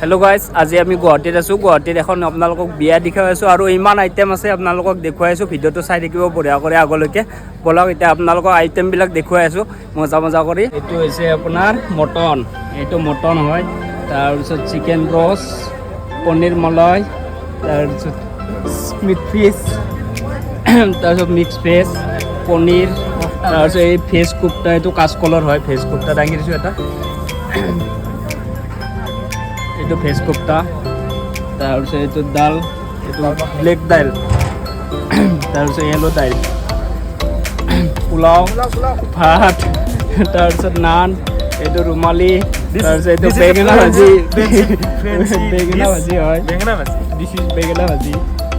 Hello' guys, আজি আমি গুৱাহাটীত আছোঁ। গুৱাহাটীত এখন আপোনালোকক বিয়া দেখুৱাই আছোঁ আৰু ইমান আইটেম আছে, আপোনালোকক দেখুৱাই আছোঁ। ভিডিঅ'টো চাই থাকিব বঢ়িয়া কৰি আগলৈকে। ব'লক, এতিয়া আপোনালোকক আইটেমবিলাক দেখুৱাই আছোঁ মজা মজা কৰি। এইটো হৈছে আপোনাৰ মটন, এইটো মটন হয়। তাৰপিছত চিকেন ৰ'ষ্ট, পনীৰ মলাই, তাৰপিছত স্মিথ ফিছ, তাৰপিছত মিক্স ভেজ, পনীৰ, তাৰপিছত এই ভেজ কোপ্তা, এইটো কাচকলৰ হয়। ভেজ কোপ্তা দাঙি দিছোঁ এটা, এইটো ভেজ কোপ্তা। তাৰপিছত এইটো দাল, এইটো ব্লেক দাইল, তাৰপিছত য়েলো দাইল, পোলাও, ভাত, তাৰপিছত নান, এইটো ৰুমালি, তাৰপিছত এইটো বেঙেনা ভাজি, বেঙেনা ভাজি হয়। বেঙেনা ভাজি। This is বেঙেনা ভাজি।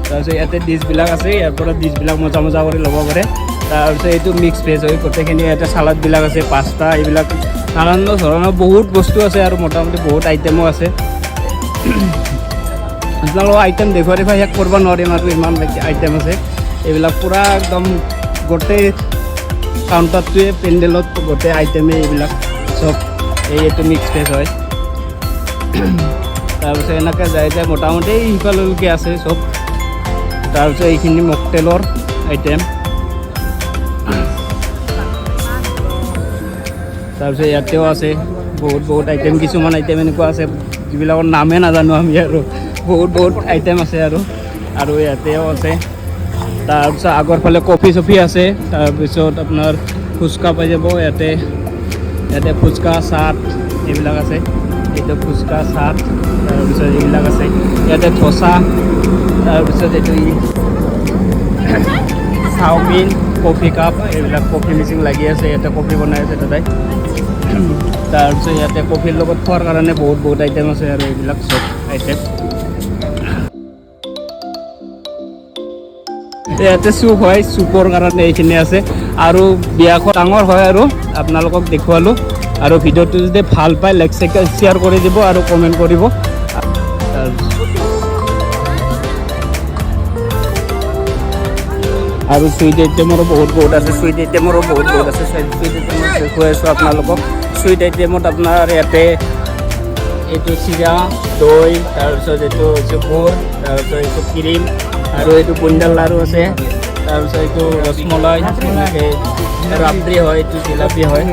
তাৰপিছত ইয়াতে ডিছবিলাক আছে, ইয়াৰ পৰা ডিছবিলাক মজা মজা কৰি ল'ব পাৰে। তাৰপিছত এইটো মিক্স ভেজ হয় গোটেইখিনি। ইয়াতে চালাডবিলাক আছে, পাস্তা, এইবিলাক নানান ধৰণৰ বহুত বস্তু আছে আৰু মোটামুটি বহুত আইটেমো আছে। আপোনালোকৰ আইটেম দেখুৱাই দেখুৱাই শেষ কৰিব নোৱাৰিম আৰু, ইমান আইটেম আছে। এইবিলাক পূৰা একদম গোটেই কাউণ্টাৰটোৱে পেণ্ডেলত গোটেই আইটেমেই এইবিলাক চব। এইটো মিক্স ভেজ হয়। তাৰপিছত এনেকৈ যাই যাই মোটামুটি সিফাললৈকে আছে চব। তাৰপিছত এইখিনি মকটেলৰ আইটেম। তাৰপিছত ইয়াতেও আছে বহুত বহুত আইটেম। কিছুমান আইটেম এনেকুৱা আছে যিবিলাকৰ নামেই নাজানো আমি, আৰু বহুত বহুত আইটেম আছে আৰু আৰু ইয়াতেও আছে। তাৰপিছত আগৰ ফালে কফি চফি আছে। তাৰপিছত আপোনাৰ ফুচকা পাই যাব ইয়াতে। ইয়াতে ফুচকা, চাট এইবিলাক আছে। এইটো ফুচকা, চাট, তাৰপিছত এইবিলাক আছে ইয়াতে ধোচা, তাৰপিছত এইটো চাওমিন, কফি কাপ, এইবিলাক কফি মেচিন লাগি আছে। ইয়াতে কফি বনাই আছে দাদাই। তাৰপিছত ইয়াতে কফিৰ লগত খোৱাৰ কাৰণে বহুত বহুত আইটেম আছে আৰু এইবিলাক চব আইটেম। ইয়াতে চুপ হয়, চুপৰ কাৰণে এইখিনি আছে। আৰু বিয়াখন ডাঙৰ হয় আৰু আপোনালোকক দেখুৱালোঁ। আৰু ভিডিঅ'টো যদি ভাল পায়, লাইক শ্বেয়াৰ কৰি দিব আৰু কমেণ্ট কৰিব। তাৰপিছত আৰু চুইট আইটেমৰো বহুত বহুত আছে, চুইট আইটেমৰো বহুত বহুত আছে। চুইট আইটেমত দেখুৱাই আছোঁ আপোনালোকক। চুইট আইটেমত আপোনাৰ ইয়াতে এইটো চিৰা দৈ, তাৰপিছত এইটো হৈছে গুৰ, তাৰপিছত এইটো ক্ৰীম আৰু এইটো বুন্দাৰ লাড়ু আছে। তাৰপিছত এইটো ৰসমলাই, এনেকৈ ৰাবৰি হয়, এইটো জিলাপি হয়,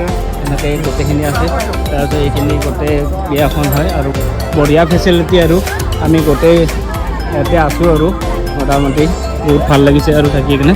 এনেকৈ গোটেইখিনি আছে। তাৰপিছত এইখিনি গোটেই বিয়াখন হয় আৰু বঢ়িয়া ফেচিলিটি। আৰু আমি গোটেই ইয়াতে আছোঁ আৰু মোটামুটি বহুত ভাল লাগিছে আৰু থাকি কিনে।